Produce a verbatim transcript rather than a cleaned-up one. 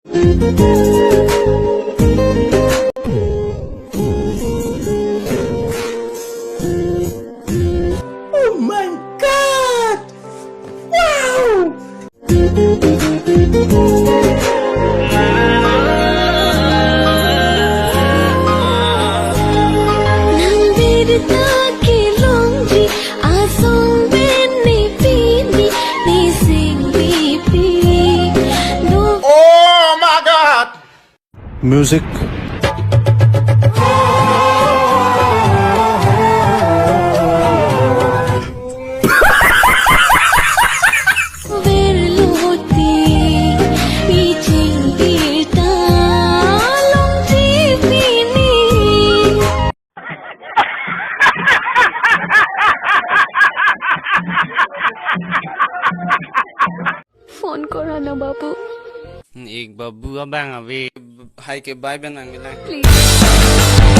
Oh my God! Wow! Nang beda ta kelongji asong pen ne pini ne sing pipi. No. Oh my God! Music. Verloti piching tirta longji pini. Phone kora na, babu. Ek babu abang ave. Hai ke bye bye nang bilang. Please.